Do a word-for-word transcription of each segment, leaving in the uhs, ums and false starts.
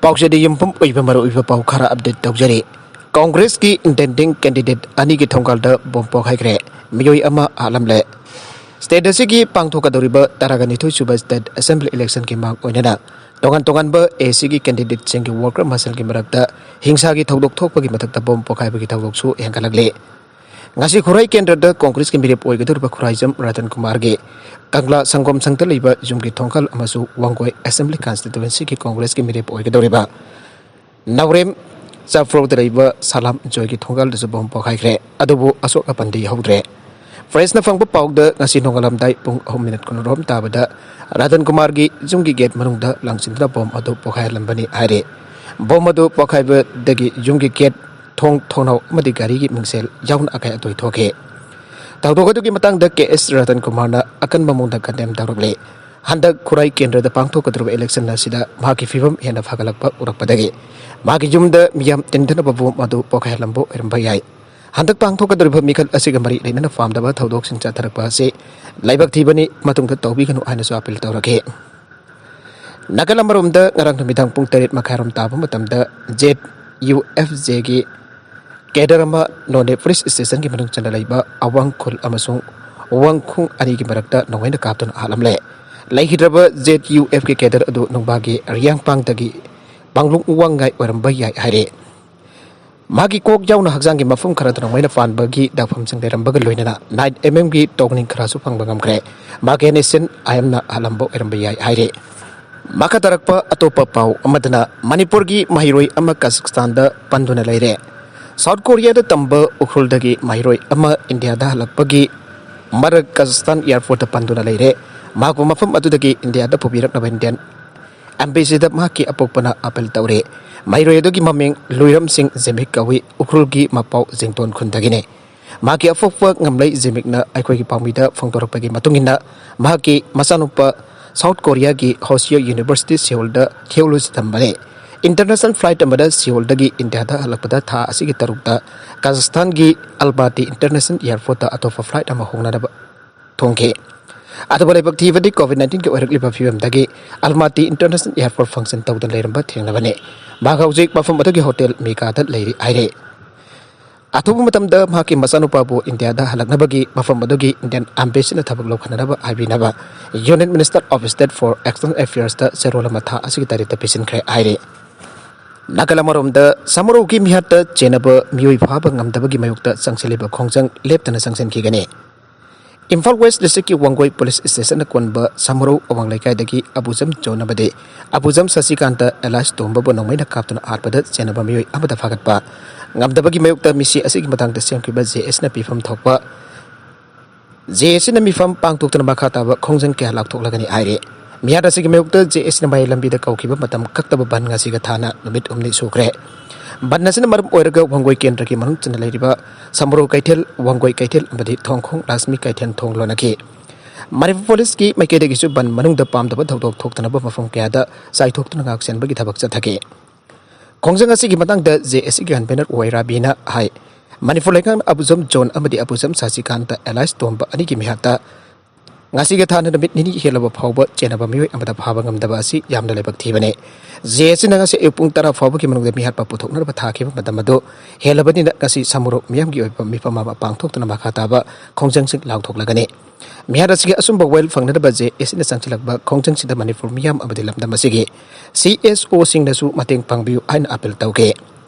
ꯄꯥꯎꯆꯦꯗ ꯌꯨꯝꯐꯝ ꯑꯣꯏꯕ ꯃꯔꯨꯑꯣꯏꯕ ꯄꯥꯎ ꯈꯔ ꯑꯞꯗꯦꯠ ꯇꯧꯖꯔꯤ꯫ ꯀꯣꯡꯒ꯭ꯔꯦꯁꯀꯤ ꯏꯟꯇꯦꯟꯗꯤꯡ ꯀꯦꯟꯗꯤꯗꯦꯠ ꯑꯅꯤꯒꯤ ꯊꯣꯡꯒꯥꯜꯗ ꯕꯣꯝ ꯄꯣꯈꯥꯏꯈ꯭ꯔꯦ꯫ ꯃꯤꯑꯣꯏ ꯑꯃ ꯍꯥꯠꯂꯝꯂꯦ꯫ ꯁ꯭ꯇꯦꯠ ꯑꯁꯤꯒꯤ ꯄꯥꯡꯊꯣꯛꯀꯗꯧꯔꯤꯕ ꯇꯔꯥꯒ ꯅꯤꯊꯣꯏ ꯁꯨꯕ ꯁ꯭ꯇꯦꯠ ꯑꯦꯁꯦꯝꯕ꯭ꯂꯤ ꯏꯂꯦꯛꯁꯟꯒꯤ ꯃꯥꯡ ꯑꯣꯏꯅꯅ ꯇꯣꯉꯥꯟ ꯇꯣꯉꯥꯟꯕ ꯑꯦꯁꯤꯒꯤ ꯀꯦꯟꯗꯤꯗꯦꯠꯁꯤꯡꯒꯤ ꯋꯥꯔꯀꯔ ꯃꯁꯦꯜꯒꯤ ꯃꯔꯛꯇ ꯍꯤꯡꯁꯥꯒꯤ ꯊꯧꯗꯣꯛ ꯊꯣꯛꯄꯒꯤ ꯃꯊꯛꯇ ꯕꯣꯝ ꯄꯣꯈꯥꯏꯕꯒꯤ ꯊꯧꯗꯣꯛꯁꯨ ꯍꯦꯟꯒꯠꯂꯛꯂꯤ꯫ ꯉꯁꯤ ꯈꯨꯔꯥꯏ ꯀꯦꯟꯗ꯭ꯔꯗ ꯀꯣꯡꯒ꯭ꯔꯦꯁꯀꯤ ꯃꯤꯔꯦꯞ ꯑꯣꯏꯒꯗꯧꯔꯤꯕ ꯈꯨꯔꯥꯏꯖꯝ ꯔꯇꯟ ꯀꯨꯃꯥꯔꯒꯤ ꯀꯪꯂꯥ ꯁꯪꯒꯣꯝ ꯁꯪꯗ ꯂꯩꯕ ꯌꯨꯝꯒꯤ ꯊꯣꯡꯒꯥꯜ ꯑꯃꯁꯨꯡ ꯋꯥꯡꯒꯣꯏ ꯑꯦꯁꯦꯝꯕ꯭ꯂꯤ ꯀꯟꯁꯇꯤꯇ꯭ꯋꯦꯟꯁꯤꯒꯤ ꯀꯣꯡꯒ꯭ꯔꯦꯁꯀꯤ ꯃꯤꯔꯦꯞ ꯑꯣꯏꯒꯗꯧꯔꯤꯕ ꯅꯥꯎꯔꯦꯝ ꯆꯥꯐ꯭ꯔꯣꯗ ꯂꯩꯕ ꯁꯂꯥꯝ ꯖꯣꯏꯒꯤ ꯊꯣꯡꯒꯥꯜꯗꯁꯨ ꯕꯣꯝ ꯄꯣꯈꯥꯏꯈ꯭ꯔꯦ, ꯑꯗꯨꯕꯨ ꯑꯁꯣꯛ ꯑꯄꯟꯗꯤ ꯌꯥꯎꯍꯧꯗ꯭ꯔꯦ꯫ ꯄ꯭ꯔꯦꯁꯅ ꯐꯪꯕ ꯄꯥꯎꯗ ꯉꯁꯤ ꯅꯣꯡꯉꯥꯜꯂꯝꯗꯥꯏ ꯄꯨꯡ ꯑꯍꯨꯝ ꯃꯤꯅꯤꯠ ꯀꯨꯟꯔꯣꯝ ꯇꯥꯕꯗ ꯔꯇꯟ ꯀꯨꯃꯥꯔꯒꯤ ꯌꯨꯝꯒꯤ ꯒꯦꯠ ꯃꯅꯨꯡꯗ ꯂꯥꯡꯁꯤꯟꯗꯨꯅ ꯕꯣꯝ ꯑꯗꯨ ꯄꯣꯈꯥꯏꯍꯜꯂꯝꯕꯅꯤ ꯍꯥꯏꯔꯤ꯫ ꯕꯣꯝ ꯑꯗꯨ ꯄꯣꯈꯥꯏꯕꯗꯒꯤ ꯌꯨꯝꯒꯤ ꯒꯦꯠ, ꯊꯣꯡ, ꯊꯣꯡꯅꯥꯎ ꯑꯃꯗꯤ ꯒꯥꯔꯤꯒꯤ ꯃꯤꯡꯁꯦꯜ ꯌꯥꯎꯅ ꯑꯀꯥꯏ ꯑꯇꯣꯏ ꯊꯣꯛꯈꯤ꯫ ꯊꯧꯗꯣꯛ ꯑꯗꯨꯒꯤ ꯃꯇꯥꯡꯗ ꯀꯦ ꯑꯦꯁ ꯔꯇꯟ ꯀꯨꯃꯥꯔꯅ ꯑꯀꯟꯕ ꯃꯑꯣꯡꯗ ꯀꯟꯗꯦꯝ ꯇꯧꯔꯛꯂꯤ꯫ ꯍꯟꯗꯛ ꯈꯨꯔꯥꯏ ꯀꯦꯟꯗ꯭ꯔꯗ ꯄꯥꯡꯊꯣꯛꯀꯗꯧꯔꯤꯕ ꯏꯂꯦꯛꯁꯟ ꯑꯁꯤꯗ ꯃꯍꯥꯛꯀꯤ ꯐꯤꯕꯝ ꯍꯦꯟꯅ ꯐꯒꯠꯂꯛꯄ ꯎꯔꯛꯄꯗꯒꯤ ꯃꯍꯥꯛꯀꯤ ꯌꯨꯝꯗ ꯃꯤꯌꯥꯝ ꯇꯤꯟꯗꯅꯕ ꯕꯣꯝ ꯑꯗꯨ ꯄꯣꯈꯥꯏꯍꯜꯂꯝꯕ ꯑꯣꯏꯔꯝꯕ ꯌꯥꯏ꯫ ꯍꯟꯗꯛ ꯄꯥꯡꯊꯣꯛꯀꯗꯧꯔꯤꯕ ꯃꯤꯈꯜ ꯑꯁꯤꯒ ꯃꯔꯤ ꯂꯩꯅꯅ ꯄꯥꯝꯗꯕ ꯊꯧꯗꯣꯛꯁꯤꯡ ꯆꯠꯊꯔꯛꯄ ꯑꯁꯤ ꯂꯥꯏꯕꯛ ꯊꯤꯕꯅꯤ, ꯃꯇꯨꯡꯗ ꯇꯧꯕꯤꯒꯅꯨ ꯍꯥꯏꯅꯁꯨ ꯑꯥꯄꯤꯜ ꯇꯧꯔꯛꯈꯤ꯫ ꯅꯥꯀꯜ ꯑꯃꯔꯣꯝꯗ ꯉꯔꯥꯡ ꯅꯨꯃꯤꯗꯥꯡ ꯄꯨꯡ ꯇꯔꯦꯠ ꯃꯈꯥꯏꯔꯣꯝ ꯇꯥꯕ ꯃꯇꯝꯗ ꯖꯦꯠ ꯌꯨ ꯑꯦꯐ ꯖꯦꯒꯤ ꯀꯦꯗꯔ ꯑꯃ ꯅꯣꯅꯦ ꯄꯨꯂꯤꯁ ꯁ꯭ꯇꯦꯁꯟꯒꯤ ꯃꯅꯨꯡ ꯆꯟꯅ ꯂꯩꯕ ꯑꯋꯥꯡꯈꯨꯜ ꯑꯃꯁꯨꯡ ꯋꯥꯡꯈꯨꯡ ꯑꯅꯤꯒꯤ ꯃꯔꯛꯇ ꯅꯣꯡꯃꯩꯅ ꯀꯥꯞꯇꯨꯅ ꯍꯥꯠꯂꯝꯂꯦ꯫ ꯂꯩꯈꯤꯗ꯭ꯔꯕ ꯖꯦꯠ ꯌꯨ ꯑꯦꯐꯀꯤ ꯀꯦꯗꯔ ꯑꯗꯨ ꯅꯨꯡꯕꯥꯒꯤ ꯔꯤꯌꯥꯡꯄꯥꯡꯗꯒꯤ ꯄꯥꯡꯂꯨꯡ ꯋꯥꯡꯉꯥꯏ ꯑꯣꯏꯔꯝꯕ ꯌꯥꯏ ꯍꯥꯏꯔꯦ꯫ ꯃꯥꯒꯤ ꯀꯣꯛ ꯌꯥꯎꯅ ꯍꯛꯆꯥꯡꯒꯤ ꯃꯐꯝ ꯈꯔꯗ ꯅꯣꯡꯃꯩꯅ ꯄꯥꯟꯕꯒꯤ ꯗꯥꯛꯐꯝꯁꯤꯡ ꯂꯩꯔꯝꯕꯒ ꯂꯣꯏꯅꯅ ꯅꯥꯏꯟ ꯑꯦꯝ ꯑꯦꯝꯒꯤ ꯇꯣꯛꯅꯤꯡ ꯈꯔꯁꯨ ꯐꯪꯕ ꯉꯝꯈ꯭ꯔꯦ꯫ ꯃꯥꯒꯤ ꯑꯦꯅꯤꯁꯟ ꯑꯥꯏ ꯑꯦꯝꯅ ꯍꯥꯠꯂꯝꯕ ꯑꯣꯏꯔꯝꯕ ꯌꯥꯏ ꯍꯥꯏꯔꯤ꯫ ꯃꯈꯥ ꯇꯥꯔꯛꯄ ꯑꯇꯣꯞꯄ ꯄꯥꯎ ꯑꯃꯗꯅ ꯃꯅꯤꯄꯨꯔꯒꯤ ꯃꯍꯩꯔꯣꯏ ꯑꯃ ꯀꯖꯥꯈꯁꯇꯥꯟꯗ ꯄꯟꯗꯨꯅ ꯂꯩꯔꯦ꯫ ꯁꯥꯎꯠ ꯀꯣꯔꯤꯌꯥꯗ ꯇꯝꯕ ꯎꯈ꯭ꯔꯨꯜꯗꯒꯤ ꯃꯍꯩꯔꯣꯏ ꯑꯃ ꯏꯟꯗꯤꯌꯥꯗ ꯍꯜꯂꯛꯄꯒꯤ ꯃꯔꯛ ꯀꯖꯥꯈꯁꯇꯥꯟ ꯑꯦꯌꯥꯔꯄꯣꯔꯠꯇ ꯄꯟꯗꯨꯅ ꯂꯩꯔꯦ꯫ ꯃꯍꯥꯛꯄꯨ ꯃꯐꯝ ꯑꯗꯨꯗꯒꯤ ꯏꯟꯗꯤꯌꯥꯗ ꯄꯨꯕꯤꯔꯛꯅꯕ ꯏꯟꯗꯤꯌꯥꯟ ꯑꯦꯝꯕꯦꯁꯤꯗ ꯃꯍꯥꯛꯀꯤ ꯑꯄꯣꯛꯄꯅ ꯑꯥꯄꯤꯜ ꯇꯧꯔꯦ꯫ ꯃꯍꯩꯔꯣꯏ ꯑꯗꯨꯒꯤ ꯃꯃꯤꯡ ꯂꯨꯏꯔꯝꯁꯤꯡ ꯖꯦꯃꯤꯛ ꯀꯧꯏ, ꯎꯈ꯭ꯔꯨꯜꯒꯤ ꯃꯄꯥꯎ ꯖꯤꯡꯇꯣꯟ ꯈꯨꯟꯗꯒꯤꯅꯤ꯫ ꯃꯍꯥꯛꯀꯤ ꯑꯄꯣꯛꯄ ꯉꯝꯂꯩ ꯖꯦꯃꯤꯛꯅ ꯑꯩꯈꯣꯏꯒꯤ ꯄꯥꯎꯃꯤꯗ ꯐꯣꯡꯗꯣꯔꯛꯄꯒꯤ ꯃꯇꯨꯡ ꯏꯟꯅ, ꯃꯍꯥꯛꯀꯤ ꯃꯆꯥꯅꯨꯄꯥ ꯁꯥꯎꯠ ꯀꯣꯔꯤꯌꯥꯒꯤ ꯍꯣꯁꯤꯌꯣ ꯌꯨꯅꯤꯚꯔꯁꯤꯇꯤ ꯁꯤꯑꯣꯜꯗ ꯊꯤꯑꯣꯂꯣꯖꯤ ꯇꯝꯕꯅꯤ꯫ ꯏꯟꯇꯔꯅꯦꯁꯅꯦꯜ ꯐ꯭ꯂꯥꯏꯠ ꯑꯃꯗ ꯁꯤꯑꯣꯜꯗꯒꯤ ꯏꯟꯗꯤꯌꯥꯗ ꯍꯜꯂꯛꯄꯗ ꯊꯥ ꯑꯁꯤꯒꯤ ꯇꯔꯨꯛꯇ ꯀꯖꯥꯈꯁꯇꯥꯟꯒꯤ ꯑꯜꯃꯥꯇꯤ ꯏꯟꯇꯔꯅꯦꯁꯅꯦꯜ ꯑꯦꯌꯥꯔꯄꯣꯔꯠꯇ ꯑꯇꯣꯞꯄ ꯐ꯭ꯂꯥꯏꯠ ꯑꯃ ꯍꯣꯡꯅꯅꯕ ꯊꯣꯡꯈꯤ꯫ ꯑꯗꯨꯕꯨ ꯂꯥꯏꯕꯛ ꯊꯤꯕꯗꯤ COVID nineteenꯒꯤ ꯑꯣꯏꯔꯛꯂꯤꯕ ꯐꯤꯕꯝꯗꯒꯤ ꯑꯜꯃꯥꯇꯤ International Airport function ꯇꯧꯗꯨꯅ ꯂꯩꯔꯝꯕ ꯊꯦꯡꯅꯕꯅꯤ꯫ ꯃꯍꯥꯛ ꯍꯧꯖꯤꯛ ꯃꯐꯝ ꯑꯗꯨꯒꯤ ꯍꯣꯇꯦꯜ ꯃꯤꯀꯥꯗ ꯂꯩꯔꯤ ꯍꯥꯏꯔꯤ꯫ ꯑꯊꯨꯕ ꯃꯇꯝꯗ ꯃꯍꯥꯛꯀꯤ ꯃꯆꯥꯅꯨꯄꯥꯕꯨ ꯏꯟꯗꯤꯌꯥꯗ ꯍꯜꯂꯛꯅꯕꯒꯤ ꯃꯐꯝ ꯑꯗꯨꯒꯤ Indian Embassyꯅ ꯊꯕꯛ ꯂꯧꯈꯠꯅꯅꯕ ꯍꯥꯏꯕꯤꯅꯕ Union Minister of State for External Affairsꯇ ꯆꯦꯔꯣꯜ ꯑꯃ ꯊꯥ ꯑꯁꯤꯒꯤ ꯇꯔꯦꯠꯇ ꯄꯤꯁꯤꯟꯈ꯭ꯔꯦ ꯍꯥꯏꯔꯤ꯫ ꯅꯥꯀꯜ ꯑꯃꯔꯣꯝꯗ ꯁꯃꯨꯔꯧꯒꯤ ꯃꯤꯍꯥꯠꯇ ꯆꯦꯟꯅꯕ ꯃꯤꯑꯣꯏ ꯐꯥꯕ ꯉꯝꯗꯕꯒꯤ ꯃꯥꯌꯣꯛꯇ ꯆꯪꯁꯤꯜꯂꯤꯕ ꯈꯣꯡꯖꯪ ꯂꯦꯞꯇꯅ ꯆꯪꯁꯤꯟꯈꯤꯒꯅꯤ꯫ ꯏꯝꯐꯥꯜ West Districtꯀꯤ ꯋꯥꯡꯒꯣꯏ Police Stationꯅ ꯀꯣꯟꯕ ꯁꯃꯨꯔꯧ ꯑꯋꯥꯡ ꯂꯩꯀꯥꯏꯗꯒꯤ ꯑꯕꯨꯖꯝ ꯖꯣꯟ ꯑꯃꯗꯤ ꯑꯕꯨꯖꯝ ꯁꯁꯤꯀꯥꯟꯇ alias ꯇꯣꯝꯕꯕꯨ ꯅꯣꯡꯃꯩꯅ ꯀꯥꯞꯇꯨꯅ ꯍꯥꯠꯄꯗ ꯆꯦꯟꯅꯕ ꯃꯤꯑꯣꯏ ꯑꯃꯗ ꯐꯥꯒꯠꯄ ꯉꯝꯗꯕꯒꯤ ꯃꯥꯌꯣꯛꯇ ꯃꯤꯁꯤ ꯑꯁꯤꯒꯤ ꯃꯇꯥꯡꯗ ꯁꯦꯝꯈꯤꯕ JACꯅ ꯄꯤꯐꯝ ꯊꯣꯛꯄ JACꯅ ꯃꯤꯐꯝ ꯄꯥꯡꯊꯣꯛꯇꯨꯅ ꯃꯈꯥ ꯇꯥꯕ ꯈꯣꯡꯖꯪ ꯀꯌꯥ ꯂꯥꯎꯊꯣꯛꯂꯒꯅꯤ ꯍꯥꯏꯔꯤ꯫ ꯃꯤꯍꯥꯠ ꯑꯁꯤꯒꯤ ꯃꯥꯌꯣꯛꯇ JACꯅ ꯃꯍꯩ ꯂꯝꯕꯤꯗ ꯀꯧꯈꯤꯕ ꯃꯇꯝ ꯀꯛꯇꯕ ꯕꯟ ꯉꯁꯤꯒ ꯊꯥꯅ ꯅꯨꯃꯤꯠ ꯍꯨꯝꯅꯤ ꯁꯨꯈ꯭ꯔꯦ꯫ ꯕꯟ ꯑꯁꯤꯅ ꯃꯔꯝ ꯑꯣꯏꯔꯒ ꯋꯥꯡꯒꯣꯏ ꯀꯦꯟꯗ꯭ꯔꯒꯤ ꯃꯅꯨꯡ ꯆꯟꯅ ꯂꯩꯔꯤꯕ ꯁꯃꯨꯔꯧ ꯀꯩꯊꯦꯜ, ꯋꯥꯡꯒꯣꯏ ꯀꯩꯊꯦꯜ ꯑꯃꯗꯤ ꯊꯣꯡꯈꯣꯡ ꯂꯛꯁꯃꯤ ꯀꯩꯊꯦꯜ ꯊꯣꯡ ꯂꯣꯟꯅꯈꯤ꯫ ꯃꯅꯤꯄꯨꯔ Policeꯀꯤ ꯃꯥꯏꯀꯩꯗꯒꯤꯁꯨ ꯕꯟ ꯃꯅꯨꯡꯗ ꯄꯥꯝꯗꯕ ꯊꯧꯗꯣꯛ ꯊꯣꯛꯇꯅꯕ ꯃꯐꯝ ꯀꯌꯥꯗ ꯆꯥꯏꯊꯣꯛꯇꯨꯅ ꯉꯥꯛꯁꯦꯟꯕꯒꯤ ꯊꯕꯛ ꯆꯠꯊꯈꯤ꯫ ꯈꯣꯡꯖꯪ ꯑꯁꯤꯒꯤ ꯃꯇꯥꯡꯗ JACꯒꯤ convener ꯋꯥꯏ ꯔꯥꯕꯤꯅ ꯍꯥꯏ, ꯃꯅꯤꯄꯨꯔ ꯂꯩꯉꯥꯛꯅ ꯑꯕꯨꯖꯝ ꯖꯣꯟ ꯑꯃꯗꯤ ꯑꯕꯨꯖꯝ ꯁꯥꯁꯤꯀꯥꯟꯇ alias ꯇꯣꯝꯕ ꯑꯅꯤꯒꯤ ꯃꯤꯍꯥꯠꯇ ꯉꯁꯤꯒꯤ ꯊꯥꯅ ꯅꯨꯃꯤꯠ ꯅꯤꯅꯤ ꯍꯦꯜꯂꯕ ꯐꯥꯎꯕ ꯆꯦꯟꯅꯕ ꯃꯤꯑꯣꯏ ꯑꯃꯗ ꯐꯥꯕ ꯉꯝꯗꯕ ꯑꯁꯤ ꯌꯥꯝꯅ ꯂꯥꯏꯕꯛ ꯊꯤꯕꯅꯤ꯫ JACꯅ ꯉꯁꯤ ꯑꯌꯨꯛ ꯄꯨꯡ ꯇꯔꯥ ꯐꯥꯎꯕꯒꯤ ꯃꯅꯨꯡꯗ ꯃꯤꯍꯥꯠꯄ ꯄꯨꯊꯣꯛꯅꯅꯕ ꯊꯥꯈꯤꯕ ꯃꯇꯝ ꯑꯗꯨ ꯍꯦꯜꯂꯕꯅꯤꯅ ꯉꯁꯤ ꯁꯃꯨꯔꯧ ꯃꯤꯌꯥꯝꯒꯤ ꯑꯣꯏꯕ ꯃꯤꯐꯝ ꯑꯃ ꯄꯥꯡꯊꯣꯛꯇꯨꯅ ꯃꯈꯥ ꯇꯥꯕ ꯈꯣꯡꯖꯪꯁꯤꯡ ꯂꯥꯎꯊꯣꯛꯂꯒꯅꯤ꯫ ꯃꯤꯍꯥꯠ ꯑꯁꯤꯒꯤ ꯑꯆꯨꯝꯕ ꯋꯥꯌꯦꯜ ꯐꯪꯅꯅꯕ JACꯅ ꯆꯪꯁꯤꯜꯂꯛꯄ ꯈꯣꯡꯖꯪꯁꯤꯗ ꯃꯅꯤꯄꯨꯔ ꯃꯤꯌꯥꯝ ꯑꯃꯗꯤ ꯂꯝꯗꯝ ꯑꯁꯤꯒꯤ CSOꯁꯤꯡꯅꯁꯨ ꯃꯇꯦꯡ ꯄꯥꯡꯕꯤꯌꯨ ꯍꯥꯏꯅ appeal ꯇꯧꯈꯤ꯫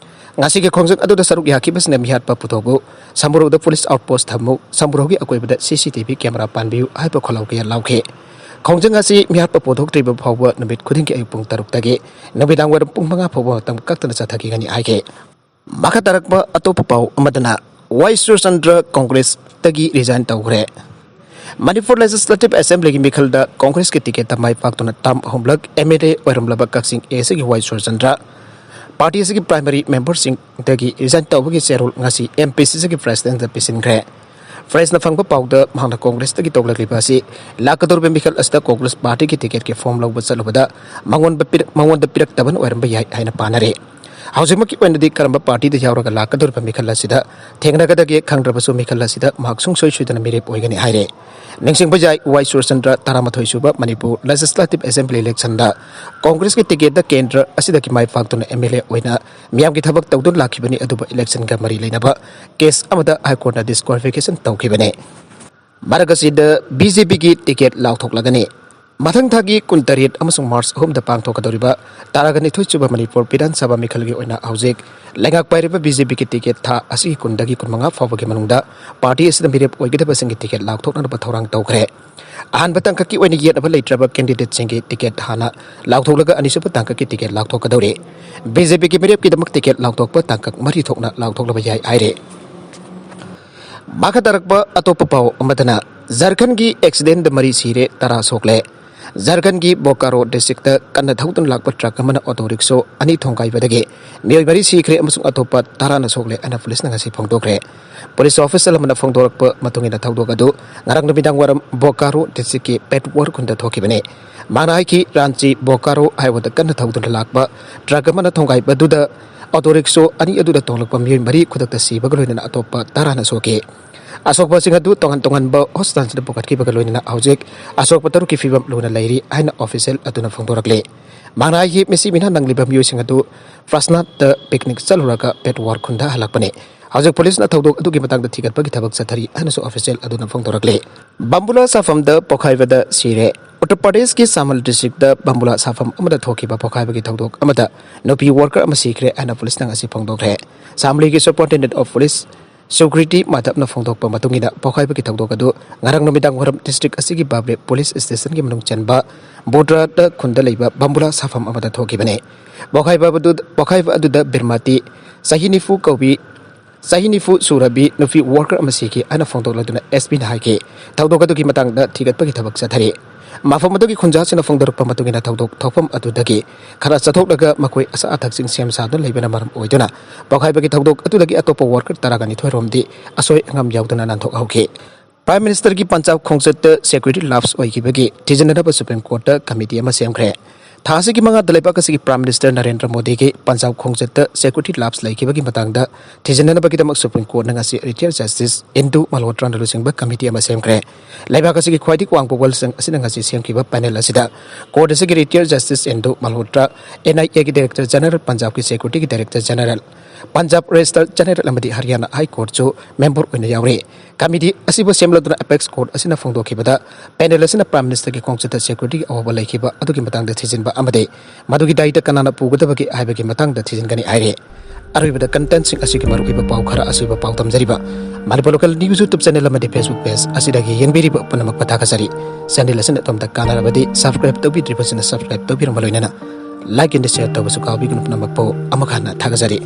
ꯉꯁꯤꯒꯤ ꯈꯣꯡꯖꯪ ꯑꯗꯨꯗ ꯁꯔꯨꯛ ꯌꯥꯈꯤꯕꯁꯤꯡꯅ ꯃꯤꯍꯥꯠꯄ ꯄꯨꯊꯣꯛꯎ, ꯁꯃꯨꯔꯧꯗ police outpost ꯊꯝꯃꯨ, ꯁꯃꯨꯔꯧꯒꯤ ꯑꯀꯣꯏꯕꯗ CCTV camera ꯄꯥꯟꯕꯤꯌꯨ ꯍꯥꯏꯕ ꯈꯣꯜꯂꯥꯎ ꯀꯌꯥ ꯂꯥꯎꯈꯤ꯫ ꯈꯣꯡꯖꯪ ꯑꯁꯤ ꯃꯤꯍꯥꯠꯄ ꯄꯨꯊꯣꯛꯇ꯭ꯔꯤꯕ ꯐꯥꯎꯕ ꯅꯨꯃꯤꯠ ꯈꯨꯗꯤꯡꯒꯤ ꯑꯌꯨꯛ ꯄꯨꯡ ꯇꯔꯨꯛꯇꯒꯤ ꯅꯨꯃꯤꯗꯥꯡ ꯋꯥꯏꯔꯝ ꯄꯨꯡ ꯃꯉꯥ ꯐꯥꯎꯕ ꯃꯇꯝ ꯀꯛꯇꯅ ꯆꯠꯊꯈꯤꯒꯅꯤ ꯍꯥꯏꯈꯤ꯫ ꯃꯈꯥ ꯇꯥꯔꯛꯄ ꯑꯇꯣꯞꯄ ꯄꯥꯎ ꯑꯃꯗꯅ, ꯋꯥꯏ ꯁꯨꯔꯆꯟꯗ꯭ꯔ Congressꯇꯒꯤ resign ꯇꯧꯈ꯭ꯔꯦ꯫ ꯃꯅꯤꯄꯨꯔ Legislative Assemblyꯒꯤ ꯃꯤꯈꯜꯗ Congressꯀꯤ ticketꯇ ꯃꯥꯏ ꯄꯥꯛꯇꯨꯅ term ꯑꯍꯨꯝꯂꯛ MLA ꯑꯣꯏꯔꯝꯂꯕ ꯀꯛꯆꯤꯡ Eastꯀꯤ ꯋꯥꯏ ꯁꯨꯔꯆꯟꯗ꯭ꯔ party ꯑꯁꯤꯒꯤ primary memberꯁꯤꯡꯗꯒꯤ resign ꯇꯧꯕꯒꯤ ꯆꯦꯔꯣꯜ ꯉꯁꯤ MPCCꯒꯤ Presidentꯇ ꯄꯤꯁꯤꯟꯈ꯭ꯔꯦ꯫ Pressꯅ ꯐꯪꯕ ꯄꯥꯎꯗ, ꯃꯍꯥꯛꯅ Congressꯇꯒꯤ ꯇꯣꯛꯂꯛꯂꯤꯕ ꯑꯁꯤ ꯂꯥꯛꯀꯗꯧꯔꯤꯕ ꯃꯤꯈꯜ ꯑꯁꯤꯗ Congress partyꯒꯤ ticketꯀꯤ form ꯂꯧꯕ ꯆꯠꯂꯨꯕꯗ ꯃꯉꯣꯟꯗ ꯄꯤꯔꯛ-, ꯃꯉꯣꯟꯗ ꯄꯤꯔꯛꯇꯕꯅ ꯑꯣꯏꯔꯝꯕ ꯌꯥꯏ ꯍꯥꯏꯅ ꯄꯥꯅꯔꯤ꯫ ꯍꯧꯖꯤꯛꯃꯛꯀꯤ ꯑꯣꯏꯅꯗꯤ ꯀꯔꯝꯕ ꯄꯥꯔꯇꯤꯗ ꯌꯥꯎꯔꯒ ꯂꯥꯛꯀꯗꯧꯔꯤꯕ ꯃꯤꯈꯜ ꯑꯁꯤꯗ ꯊꯦꯡꯅꯒꯗꯒꯦ ꯈꯪꯗ꯭ꯔꯕꯁꯨ, ꯃꯤꯈꯜ ꯑꯁꯤꯗ ꯃꯍꯥꯛ ꯁꯨꯡꯁꯣꯏ ꯁꯣꯏꯗꯅ ꯃꯤꯔꯦꯞ ꯑꯣꯏꯒꯅꯤ ꯍꯥꯏꯔꯦ꯫ ꯅꯤꯡꯁꯤꯡꯕ ꯌꯥꯏ, ꯋꯥꯏ ꯁꯨꯔꯆꯟꯗ꯭ꯔ, ꯇꯔꯥꯃꯥꯊꯣꯏ ꯁꯨꯕ ꯃꯅꯤꯄꯨꯔ Legislative Assembly election ꯗ ꯀꯣꯡꯒ꯭ꯔꯦꯁꯀꯤ ꯇꯤꯀꯦꯠꯇ ꯀꯦꯟꯗ꯭ꯔ ꯑꯁꯤꯗꯒꯤ ꯃꯥꯏ ꯄꯥꯛꯇꯨꯅ ꯑꯦꯝ ꯑꯦꯜ ꯑꯦ ꯑꯣꯏꯅ ꯃꯤꯌꯥꯝꯒꯤ ꯊꯕꯛ ꯇꯧꯗꯨꯅ ꯂꯥꯛꯈꯤꯕꯅꯤ꯫ ꯑꯗꯨꯕꯨ election ꯒ ꯃꯔꯤ ꯂꯩꯅꯕ case ꯑꯃꯗ High Court ꯅ disqualification ꯇꯧꯈꯤꯕꯅꯤ꯫ ꯃꯔꯛ ꯑꯁꯤꯗ ꯕꯤ ꯖꯦ ꯄꯤꯒꯤ ꯇꯤꯀꯦꯠ ꯂꯥꯎꯊꯣꯛꯂꯒꯅꯤ꯫ ꯃꯊꯪ ꯊꯥꯒꯤ ꯀꯨꯟꯇꯔꯦꯠ ꯑꯃꯁꯨꯡ ꯃꯥꯔꯆ ꯑꯍꯨꯝꯗ ꯄꯥꯡꯊꯣꯛꯀꯗꯧꯔꯤꯕ ꯇꯔꯥꯒ ꯅꯤꯊꯣꯏ ꯁꯨꯕ ꯃꯅꯤꯄꯨꯔ ꯕꯤꯙꯥꯟ ꯁꯚꯥ ꯃꯤꯈꯜꯒꯤ ꯑꯣꯏꯅ ꯍꯧꯖꯤꯛ ꯂꯩꯉꯥꯛ ꯄꯥꯏꯔꯤꯕ ꯕꯤ ꯖꯦ ꯄꯤꯒꯤ ꯇꯤꯀꯦꯠ ꯊꯥ ꯑꯁꯤꯒꯤ ꯀꯨꯟꯗꯒꯤ ꯀꯨꯟꯃꯉꯥ ꯐꯥꯎꯕꯒꯤ ꯃꯅꯨꯡꯗ ꯄꯥꯔꯇꯤ ꯑꯁꯤꯗ ꯃꯤꯔꯦꯞ ꯑꯣꯏꯒꯗꯕꯁꯤꯡꯒꯤ ꯇꯤꯀꯦꯠ ꯂꯥꯎꯊꯣꯛꯅꯅꯕ ꯊꯧꯔꯥꯡ ꯇꯧꯈ꯭ꯔꯦ꯫ ꯑꯍꯥꯟꯕ ꯇꯥꯡꯀꯛꯀꯤ ꯑꯣꯏꯅ ꯌꯦꯠꯅꯕ ꯂꯩꯇ꯭ꯔꯕ candidate ꯁꯤꯡꯒꯤ ꯇꯤꯀꯦꯠ ꯍꯥꯟꯅ ꯂꯥꯎꯊꯣꯛꯂꯒ ꯑꯅꯤꯁꯨꯕ ꯇꯥꯡꯀꯛꯀꯤ ꯇꯤꯀꯦꯠ ꯂꯥꯎꯊꯣꯛꯀꯗꯧꯔꯤ꯫ ꯕꯤ ꯖꯦ ꯄꯤꯒꯤ ꯃꯤꯔꯦꯞꯀꯤꯗꯃꯛ ꯇꯤꯀꯦꯠ ꯂꯥꯎꯊꯣꯛꯄ ꯇꯥꯡꯀꯛ ꯃꯔꯤ ꯊꯣꯛꯅ ꯂꯥꯎꯊꯣꯛꯂꯕ ꯌꯥꯏ ꯍꯥꯏꯔꯤ꯫ ꯃꯈꯥ ꯇꯥꯔꯛꯄ ꯑꯇꯣꯞꯄ ꯄꯥꯎ ꯑꯃꯗꯅ, ꯖꯔꯈꯟꯒꯤ accident ꯗ ꯃꯔꯤ ꯁꯤꯔꯦ, ꯇꯔꯥ ꯁꯣꯛꯂꯦ꯫ ꯖꯔꯈꯟꯒꯤ ꯕꯣꯀꯥꯔꯣ district ꯇ ꯀꯟꯅ ꯊꯧꯗꯨꯅ ꯂꯥꯛꯄ truck ꯑꯃꯅ auto rickshaw ꯑꯅꯤ ꯊꯣꯡꯒꯥꯏꯕꯗꯒꯤ ꯃꯤꯑꯣꯏ ꯃꯔꯤ ꯁꯤꯈ꯭ꯔꯦ ꯑꯃꯁꯨꯡ ꯑꯇꯣꯞꯄ ꯇꯔꯥꯅ ꯁꯣꯛꯂꯦ ꯍꯥꯏꯅ ꯄꯨꯂꯤꯁꯅ ꯉꯁꯤ ꯐꯣꯡꯗꯣꯛꯈ꯭ꯔꯦ꯫ ꯄꯨꯂꯤꯁ official ꯑꯃꯅ ꯐꯣꯡꯗꯣꯔꯛꯄ ꯃꯇꯨꯡ ꯏꯟꯅ, ꯊꯧꯗꯣꯛ ꯑꯗꯨ ꯉꯔꯥꯡ ꯅꯨꯃꯤꯗꯥꯡ ꯋꯥꯏꯔꯝ ꯕꯣꯀꯥꯔꯣ district ꯀꯤ ꯄꯦꯠꯋꯥꯔ ꯈꯨꯟꯗ ꯊꯣꯛꯈꯤꯕꯅꯤ꯫ ꯃꯥꯅ ꯍꯥꯏꯈꯤ, ꯔꯥꯟꯆꯤ ꯕꯣꯀꯥꯔꯣ highway ꯗ ꯀꯟꯅ ꯊꯧꯗꯨꯅ ꯂꯥꯛꯄ truck ꯑꯃꯅ ꯊꯣꯡꯒꯥꯏꯕꯗꯨꯗ auto rickshaw ꯑꯅꯤ ꯑꯗꯨꯗ ꯇꯣꯡꯂꯛꯄ ꯃꯤꯑꯣꯏ ꯃꯔꯤ ꯈꯨꯗꯛꯇ ꯁꯤꯕꯒ ꯂꯣꯏꯅꯅ ꯑꯇꯣꯞꯄ ꯇꯔꯥꯅ ꯁꯣꯛꯈꯤ꯫ ꯑꯁꯣꯛꯄꯁꯤꯡ ꯑꯗꯨ ꯇꯣꯉꯥꯟ ꯇꯣꯉꯥꯟꯕ hospital ꯁꯤꯡꯗ ꯄꯨꯈꯠꯈꯤꯕꯒ ꯂꯣꯏꯅꯅ ꯍꯧꯖꯤꯛ ꯑꯁꯣꯛꯄ ꯇꯔꯨꯛꯀꯤ ꯐꯤꯕꯝ ꯂꯨꯅ ꯂꯩꯔꯤ ꯍꯥꯏꯅ official ꯑꯗꯨꯅ ꯐꯣꯡꯗꯣꯔꯛꯂꯤ꯫ ꯃꯥꯅ ꯍꯥꯏꯈꯤ, ꯃꯁꯤ ꯃꯤꯅ ꯅꯪꯂꯤꯕ ꯃꯤꯑꯣꯏꯁꯤꯡ ꯑꯗꯨ ꯐ꯭ꯔꯁꯅꯥꯠꯇ picnic ꯆꯠꯂꯨꯔꯒ ꯄꯦꯠꯋꯥꯔ ꯈꯨꯟꯗ ꯍꯜꯂꯛꯄꯅꯤ꯫ ꯍꯧꯖꯤꯛ ꯄꯨꯂꯤꯁꯅ ꯊꯧꯗꯣꯛ ꯑꯗꯨꯒꯤ ꯃꯇꯥꯡꯗ ꯊꯤꯒꯠꯄꯒꯤ ꯊꯕꯛ ꯆꯠꯊꯔꯤ ꯍꯥꯏꯅꯁꯨ official ꯑꯗꯨꯅ ꯐꯣꯡꯗꯣꯔꯛꯂꯤ꯫ ꯕꯝꯕꯨꯂꯥ ꯁꯥꯐꯝꯗ ꯄꯣꯈꯥꯏꯕꯗ ꯁꯤꯔꯦ꯫ ꯎꯠꯇꯔ ꯄ꯭ꯔꯗꯦꯁꯀꯤ ꯁꯥꯃꯜ district ꯇ ꯕꯝꯕꯨꯂꯥ ꯁꯥꯐꯝ ꯑꯃꯗ ꯊꯣꯛꯈꯤꯕ ꯄꯣꯈꯥꯏꯕꯒꯤ ꯊꯧꯗꯣꯛ ꯑꯃꯗ ꯅꯨꯄꯤ worker ꯑꯃ ꯁꯤꯈ꯭ꯔꯦ ꯍꯥꯏꯅ ꯄꯨꯂꯤꯁꯅ ꯉꯁꯤ ꯐꯣꯡꯗꯣꯛꯈ꯭ꯔꯦ꯫ ꯁꯥꯝꯂꯤꯒꯤ superintendent of police ꯁꯨꯀ꯭ꯔꯤꯇꯤ ꯃꯥꯙꯕꯅ ꯐꯣꯡꯗꯣꯛꯄ ꯃꯇꯨꯡ ꯏꯟꯅ, ꯄꯣꯈꯥꯏꯕꯒꯤ ꯊꯧꯗꯣꯛ ꯑꯗꯨ ꯉꯔꯥꯡ ꯅꯨꯃꯤꯗꯥꯡ ꯋꯥꯏꯔꯝ district ꯑꯁꯤꯒꯤ ꯕꯥꯕ꯭ꯔꯦ police station ꯒꯤ ꯃꯅꯨꯡ ꯆꯟꯕ ꯕꯨꯗ꯭ꯔꯥꯗ ꯈꯨꯟꯗ ꯂꯩꯕ ꯕꯝꯕꯨꯂꯥ ꯁꯥꯐꯝ ꯑꯃꯗ ꯊꯣꯛꯈꯤꯕꯅꯤ꯫ ꯄꯣꯈꯥꯏꯕ ꯑꯗꯨ, ꯄꯣꯈꯥꯏꯕ ꯑꯗꯨꯗ ꯕꯤꯔꯃꯥꯇꯤ ꯆꯍꯤ ꯅꯤꯐꯨ ꯀꯧꯕꯤ, ꯆꯍꯤ ꯅꯤꯐꯨ ꯁꯨꯔꯕꯤ ꯅꯨꯄꯤ worker ꯑꯃ ꯁꯤꯈꯤ ꯍꯥꯏꯅ ꯐꯣꯡꯗꯣꯛꯂꯗꯨꯅ S P ꯅ ꯍꯥꯏꯈꯤ꯫ ꯊꯧꯗꯣꯛ ꯑꯗꯨꯒꯤ ꯃꯇꯥꯡꯗ ꯊꯤꯒꯠꯄꯒꯤ ꯊꯕꯛ ꯆꯠꯊꯔꯤ꯫ ꯃꯐꯝ ꯑꯗꯨꯒꯤ ꯈꯨꯟꯖꯥꯁꯤꯡꯅ ꯐꯣꯡꯗꯣꯔꯛꯄ ꯃꯇꯨꯡ ꯏꯟꯅ, ꯊꯧꯗꯣꯛ ꯊꯣꯛꯐꯝ ꯑꯗꯨꯗꯒꯤ ꯈꯔ ꯆꯠꯊꯣꯛꯂꯒ ꯃꯈꯣꯏ ꯑꯆꯥ ꯑꯊꯛꯁꯤꯡ ꯁꯦꯝ ꯁꯥꯗꯨꯅ ꯂꯩꯕꯅ ꯃꯔꯝ ꯑꯣꯏꯗꯨꯅ ꯄꯣꯈꯥꯏꯕꯒꯤ ꯊꯧꯗꯣꯛ ꯑꯗꯨꯗꯒꯤ ꯑꯇꯣꯞꯄ worker ꯇꯔꯥꯒ ꯅꯤꯊꯣꯏ ꯔꯣꯝꯗꯤ ꯑꯁꯣꯏ ꯑꯉꯥꯝ ꯌꯥꯎꯗꯅ ꯅꯥꯟꯊꯣꯛꯍꯧꯈꯤ꯫ Prime Minister ꯒꯤ Punjab ꯈꯣꯡꯆꯠꯇ security lapse ꯑꯣꯏꯈꯤꯕꯒꯤ ꯊꯤꯖꯤꯟꯅꯅꯕ Supreme Court ꯇ committee ꯑꯃ ꯁꯦꯝꯈ꯭ꯔꯦ꯫ ꯊꯥ ꯑꯁꯤꯒꯤ ꯃꯉꯥꯗ ꯂꯩꯕꯥꯛ ꯑꯁꯤꯒꯤ Prime Minister ꯅꯔꯦꯟꯗ꯭ꯔ ꯃꯣꯗꯤꯒꯤ ꯄꯟꯖꯥꯕ ꯈꯣꯡꯆꯠꯇ security lapse ꯂꯩꯈꯤꯕꯒꯤ ꯃꯇꯥꯡꯗ ꯊꯤꯖꯤꯟꯅꯅꯕꯒꯤꯗꯃꯛ Supreme Courtꯅ ꯉꯁꯤ retired Justice Indu Malhotra ꯂꯨꯆꯤꯡꯕ committee ꯑꯃ ꯁꯦꯝꯈ꯭ꯔꯦ꯫ ꯂꯩꯕꯥꯛ ꯑꯁꯤꯒꯤ ꯈ꯭ꯋꯥꯏꯗꯒꯤ ꯋꯥꯡꯕ ꯋꯥꯌꯦꯜꯁꯪ ꯑꯁꯤꯅ ꯉꯁꯤ ꯁꯦꯝꯈꯤꯕ panel ꯑꯁꯤꯗ court ꯑꯁꯤꯒꯤ retired Justice Indu Malhotra, NIAꯒꯤ Director General, ꯄꯟꯖꯥꯕꯀꯤ securityꯒꯤ Director General, Punjab Registrar General ꯑꯃꯗꯤ ꯍꯔꯤꯌꯥꯅꯥ High Courtꯁꯨ member ꯑꯣꯏꯅ ꯌꯥꯎꯔꯤ꯫ Committee ꯑꯁꯤꯕꯨ ꯁꯦꯝꯂꯗꯨꯅ apex court ꯑꯁꯤꯅ ꯐꯣꯡꯗꯣꯛꯈꯤꯕꯗ, panel ꯑꯁꯤꯅ Prime Ministerꯒꯤ ꯈꯣꯡꯆꯠꯇ securityꯒꯤ ꯑꯍꯣꯕ ꯂꯩꯈꯤꯕ ꯑꯗꯨꯒꯤ ꯃꯇꯥꯡꯗ ꯊꯤꯖꯤꯟꯕ ꯑꯃꯗꯤ ꯃꯗꯨꯒꯤ ꯗꯥꯏꯇ ꯀꯅꯥꯅ ꯄꯨꯒꯗꯕꯒꯦ ꯍꯥꯏꯕꯒꯤ ꯃꯇꯥꯡꯗ ꯊꯤꯖꯤꯟꯒꯅꯤ ꯍꯥꯏꯔꯤ꯫ ꯑꯔꯣꯏꯕꯗ contentꯁꯤꯡ ꯑꯁꯤꯒꯤ ꯃꯔꯨꯑꯣꯏꯕ ꯄꯥꯎ ꯈꯔ ꯑꯁꯣꯏꯕ ꯄꯥꯎ ꯇꯝꯖꯔꯤꯕ Manipur Local News YouTube channel ꯑꯃꯗꯤ Facebook page ꯑꯁꯤꯗꯒꯤ ꯌꯦꯡꯕꯤꯔꯤꯕ ꯄꯨꯝꯅꯃꯛꯄꯨ ꯊꯥꯒꯠꯆꯔꯤ꯫ Channel ꯑꯁꯤꯅ ꯑꯗꯣꯝꯗ ꯀꯥꯟꯅꯔꯕꯗꯤ subscribe ꯇꯧꯕꯤꯗ꯭ꯔꯤꯕꯁꯤꯡꯅ subscribe ꯇꯧꯕꯤꯔꯝꯕ ꯂꯣꯏꯅꯅ like and share ꯇꯧꯕꯁꯨ ꯀꯥꯎꯕꯤꯒꯅꯨ꯫ ꯄꯨꯝꯅꯃꯛꯄꯨ ꯑꯃꯨꯛ ꯍꯟꯅ ꯊꯥꯒꯠꯆꯔꯤ꯫